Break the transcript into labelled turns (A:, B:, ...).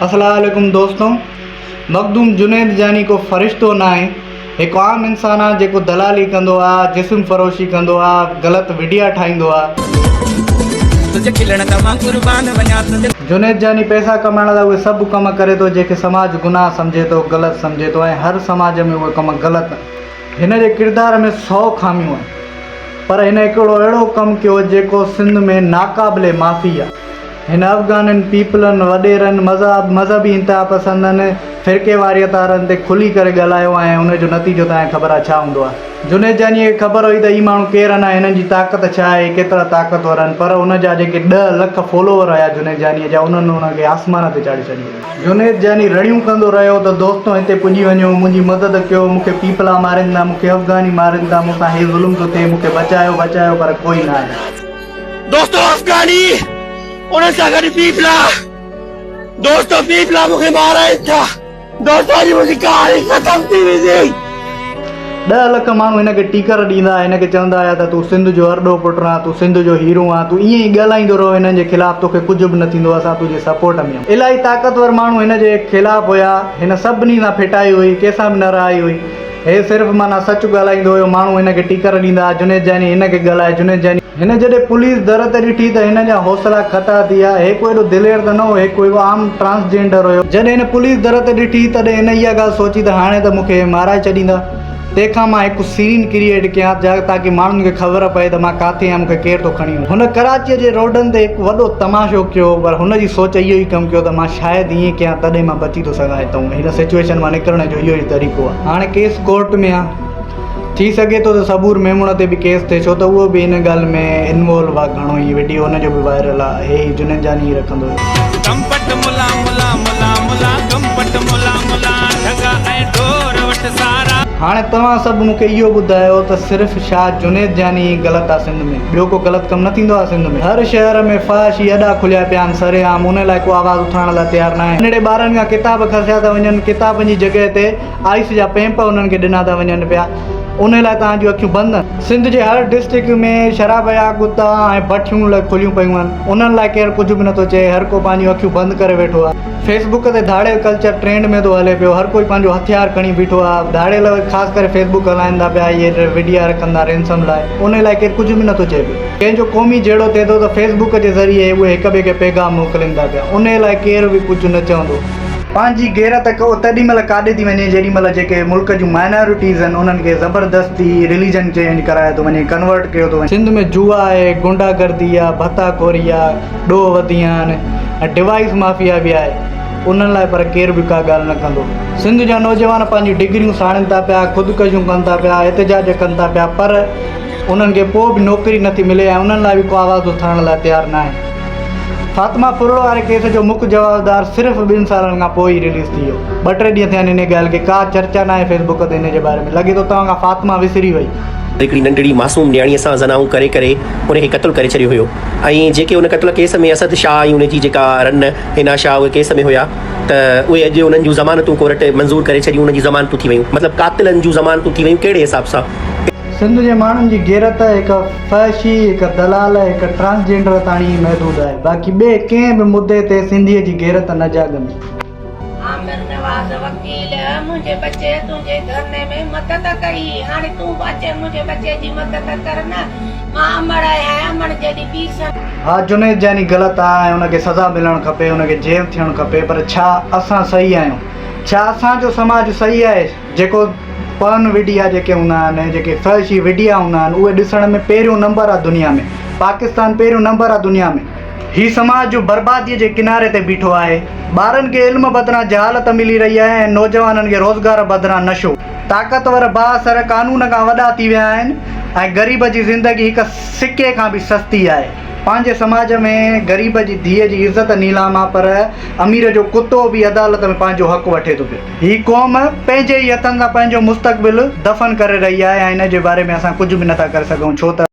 A: السلام عليڪم دوستو مخدوم جنيد جاني ڪو فرشتو ناهي هڪ عام انسان آ جيڪو دلالي ڪندو آ جسم فروشي ڪندو آ غلط وڊيا ٺاهيندو آ.
B: تنهنجي کلڻ تان مان قربان وڃان تنهنجي.
A: جنيد جاني پئسا ڪمائڻ لاء اهي سڀ ڪم ڪري ٿو جنهن کي سماج گناهه سمجهي ٿو غلط سمجهي ٿو ۽ هر سماج ۾ اهي ڪم غلط هن جي ڪردار ۾ سئو خاميون آهن پر هن هڪڙو اهڙو ڪم ڪيو جيڪو سنڌ ۾ ناقابل معافي آ. هن افغانين، پيپلن، وڏيرن، مذهب، مذهبي انتها پسندن، فرقيواريت وارن تي کلي ڪري ڳالهايو ۽ ان جو نتيجو توهان کي خبر آهي ڇا هوندو آهي. جنيد جانيء کي خبر هئي ته هي ماڻهو ڪير آهن ۽ هنن جي طاقت ڇا آهي، هي ڪيترا طاقتور آهن پر ان جا جيڪي ڏهه لک فالوور هيا جنيد جانيء جا انهن ان کي آسمان تي چاڙهي ڇڏيو. جنيد جاني رڙيون ڪندو رهيو ته دوستو هتي پڄي وڃو، منهنجي مدد ڪيو، مون کي پيپلا مارين ٿا، مون کي افغاني مارين ٿا، مون سان هي ظلم ٿو ٿئي، مون کي بچايو، بچايو پر ڪوئي نه آيو.
C: دوستو افغاني انهن سان گڏ پيپلا دوستو پيپلا مون کي مارائين ٿا دوستو اڄ منهنجي ڪهاڻي ختم ٿي ويندي.
A: ڏهه لک ماڻهو هن کي ٽيڪر ڏيندا هن کي چوندا هيا ته تون سنڌ جو ارڏو پٽ آن تون سنڌ جو هيرو آن تون ائين ئي ڳالهائيندو رهو هنن جي خلاف توکي ڪجهه به نه ٿيندو اسان تنهنجي سپورٽ ۾ آهيون. الاهي طاقتور ماڻهو هن جي خلاف هيا هن سڀني سان ڦٽائي هئي ڪنهن سان به نه رهائي هئي. هي صرف معنيٰ سچ ڳالهائيندو هيو، ماڻهو هن کي ٽيڪر ڏيندا ها، جنيد جاني هن کي ڳالهائي، جنيد جاني. هن جڏهن پوليس در تي ڏٺي ته هن جا حوصلا خطا ٿي ويا، هي ڪو ايڏو دلير ته نه هو، هي ڪو هڪ عام ٽرانس جينڊر هيو. جڏهن هن پوليس در تي ڏٺي تڏهن هن اها ڳالهه سوچي ته هاڻي ته مون کي هي مارائي ڇڏيندا، تنهن کان مان هڪ سين ڪريئيٽ ڪيان جا تاڪه ماڻهن کي خبر پئي ته مان ڪاٿي آهيان مون کي ڪير ٿو کڻي وڃي. هن ڪراچيء جي روڊن تي هڪ وڏو تماشو ڪيو پر هن جي سوچ اهو ئي ڪم ڪيو ته مان شايد ائين ڪيان تڏهن مان بچي ٿو سگهان هتئون هن سچوئيشن مان نڪرڻ جو اهو ئي طريقو آهي. هاڻي ڪيس ڪورٽ ۾ آهي ٿي سگهي ٿو ته صبور ميمڻ تي به ڪيس ٿئي ڇو ته اهو به هن ڳالهه ۾ انوالو آهي گهڻو ئي وڊيو هن جو به وائرل آهي هي جنيد جاني ئي رکندو هيو.
B: ڪمپٽ ملا ملا ملا ملا ڪمپٽ ملا ملا ڍڳا ۽ ڍور وٺ سارا.
A: هاڻي توهان سڀ مون کي اهو ٻڌايو ته صرف شاهه جنيد جاني ئي غلط آ سنڌ ۾ ٻيو ڪو غلط ڪم نه ٿيندو آ سنڌ ۾ هر شهر ۾ فحاشي اڏا کليا پيا آهن سرعام ان لاء ڪو آواز اٿارڻ لاء تيار ناهي ننڍڙي ٻارن کان ڪتاب کسيا ٿا وڃن ڪتابن جي جڳهه تي آئس جا پيمپ انهن کي ڏنا ٿا وڃن پيا ان لاء توهان جون اکيون بند آهن سنڌ جي هر ڊسٽرڪٽ ۾ شراب جا گتا ۽ بٺيون کليون پيون آهن انهن لاء ڪير ڪجهه به نٿو چئي هر ڪو پنهنجون اکيون بند ڪري ويٺو آهي فيس بڪ تي ڌاڙيل ڪلچر ٽرينڊ ۾ ٿو هلي پيو هر ڪوئي پنهنجو هٿيار کڻي بيٺو آهي ڌاڙيل خاص ڪري فيس بڪ هلائن ٿا پيا اهي وڊيا رکن ٿا رينسم لاء ان لاء ڪير ڪجهه به نٿو چئي پيو. ڪنهن جو قومي جهيڙو ٿئي ٿو ته فيس بڪ جي ذريعي اهي هڪ ٻئي کي پيغام موڪلين ٿا پيا انهي لاء ڪير به ڪجهه نه چوندو. پنهنجي غيرت تيڏي مهل ڪاڏي ٿي وڃي جيڏي مهل جيڪي ملڪ جون مائنارٽيز آهن انهن کي زبردستي رليجن چينج ڪرايو ٿو وڃي ڪنورٽ ڪيو ٿو وڃي. سنڌ ۾ جوا آهي، گنڊا گردي آهي، ڀتا خوري آهي، ڏوهه وڌي ويا آهن ۽ ڊوائيس مافيا به آهي انهن لاء پر ڪير به ڪا ڳالهه نه ڪندو. سنڌ جا نوجوان پنهنجون ڊگريون ساڙين ٿا پيا، خودڪشيون ڪن ٿا پيا، احتجاج ڪن ٿا پيا پر انهن کي پوء به نوڪري نٿي ملي ۽ انهن لاء به ڪو آواز اٿارڻ لاء تيار ناهي. فاطمه ڦرڙو واري ڪيس جو مک جوابدار صرف ٻن سالن کان پوء ئي رليز ٿي ويو. ٻه ٽي ڏينهن ٿيا آهن انهي ڳالهه کي، ڪا چرچا ناهي فيس بڪ تي انهي جي باري ۾ لڳي ٿو توهان کان فاطمه وسري وئي.
D: هڪڙي ننڍڙي معصوم نياڻيء سان زنائون ڪري ڪري ان کي قتل ڪري ڇڏيو هيو ۽ جيڪي ان قتل ڪيس ۾ اسد شاهه ۽ ان جي جيڪا رن حنا شاهه اهي ڪيس ۾ هيا ته اهي اڄ انهن جون ضمانتون ڪورٽ منظور ڪري ڇڏيون انهن جون ضمانتون ٿي ويون مطلب قاتلن جون ضمانتون ٿي ويون ڪهڙي حساب سان.
A: سنڌ جي ماڻهن جي غيرت هڪ فحشي، هڪ دلال، هڪ ٽرانسجينڊر تاڻي ئي محدود آهي، باقي ٻئي ڪنهن به مدعي تي سنڌيء جي غيرت نه جاڳندي.
E: عامر نواز وڪيل منهنجي ٻچي تنهنجي ڌرڻي ۾ مدد ڪئي هاڻي تون به اچي منهنجي ٻچي جي مدد ڪر نه مان امڙ آهيان امڙ جيڏي پيرسن.
A: ها جنيد جاني غلط آ ۽ ان کي سزا ملڻ کپي ان کي جيل ٿيڻ کپي پر ڇا اسان صحيح آهيون ڇا اسان جو سماج صحيح آهي جيڪو پرن وڊيا جيڪي هوندا آهن جيڪي فحشي وڊيا هوندا آهن اهي ڏسڻ ۾ پهريون نمبر آهي دنيا ۾ پاڪستان پهريون نمبر آهي دنيا ۾. هي سماج بربادي جي ڪناري تي بيٺو آهي. ٻارن کي علم بدران جهالت ملي رهي آهي ۽ نوجوانن کي روزگار بدران نشو. طاقتور بااثر قانون کان وڏا ٿي ويا آهن ۽ غريب جي زندگي هڪ سڪي کان به سستي آهي. پنهنجي سماج ۾ غريب جي ڌيء جي عزت نيلام آهي پر امير جو ڪتو به عدالت ۾ پنهنجو حق وٺي ٿو پيو. هي قوم پنهنجي ئي هٿن سان پنهنجو مستقبل دفن ڪري رهي آهي ۽ ان جي باري ۾ اسان ڪجهه به نٿا ڪري سگهون ڇو ته.